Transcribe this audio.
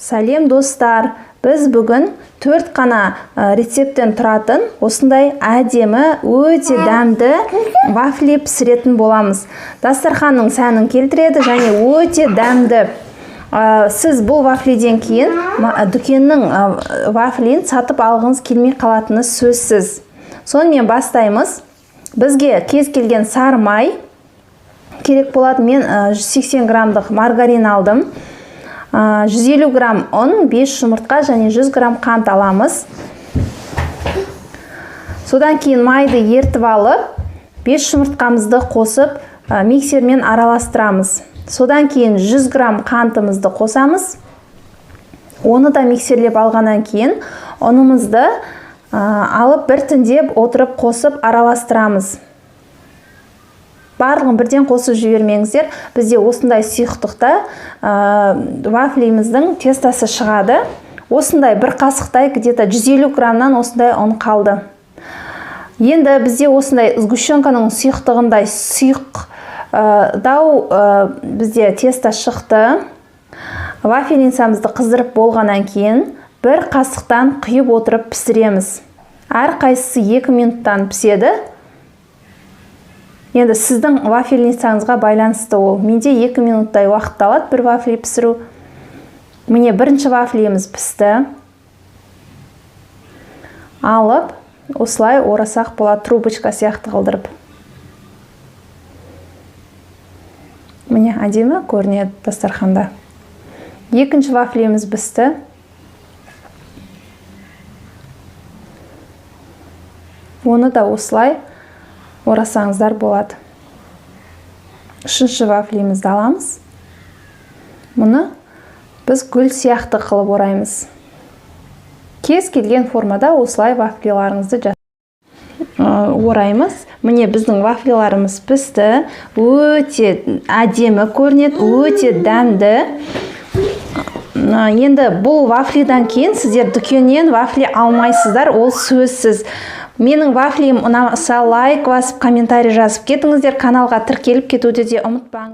Сәлем, достар! Біз бүгін төрт қана рецепттен тұратын осындай әдемі, өте дәмді вафли пісіретін боламыз. Дастарханның сәнін келтіреді және өте дәмді. Сіз бұл вафлиден кейін дүкеннің вафлин сатып алғыңыз келмей қалатыны сөзсіз. Сонымен, бастаймыз. Бізге кез келген сары май керек болады. Мен 180 граммдық маргарин алдым. 150 грамм ұн, 5 жұмыртқа және 100 грамм қант аламыз. Содан кейін майды ертіп алып, 5 жұмыртқамызды қосып, миксермен араластырамыз. Содан кейін 100 грамм қантымызды қосамыз. Оны да миксерлеп алғаннан кейін ұнымызды алып, біртіндеп отырып қосып араластырамыз. Барлығын бірден қосып жібермеңіздер. Бізде осындай сұйықтықта вафлиміздің тестосы шығады. Осындай бір қасықтай, где-то 150 граммнан осындай ұн қалды. Енді бізде осындай сгущенканың сұйықтығындай сұйық дау бізде тесто шықты. Вафельницамызды қыздырып болғаннан кейін бір қасықтан құйып отырып пісіреміз. Әрқайсысы 2 минуттан піседі. Енді сіздің вафельницаңызға байланысты ол. Менде 2 минуттай уақыт алады бір вафли пісіру. Міне, бірінші вафлиіміз пісті. Алып, осылай орасақ болады, трубочка сияқты қылдырып. Міне, әдемі көрінеді дастарханда. Екінші вафлиіміз пісті. Оны да осылай орасаңыздар болады. Үшінші вафлиімізді аламыз. Мұны біз гүл сияқты қылып ораймыз. Кез келген формада осылай вафлиларыңызды ораймыз. Міне, біздің вафлиларымыз пісті. Өте әдемі көрінеді, өте дәмді. Енді бұл вафлидан кейін сіздер дүкеннен вафли алмайсыздар, ол сөзсіз. Менің вафлиім ұнаса, лайк басып, комментарий жазып кетіңіздер. Каналға тіркеліп кетуді де ұмытпаңыз.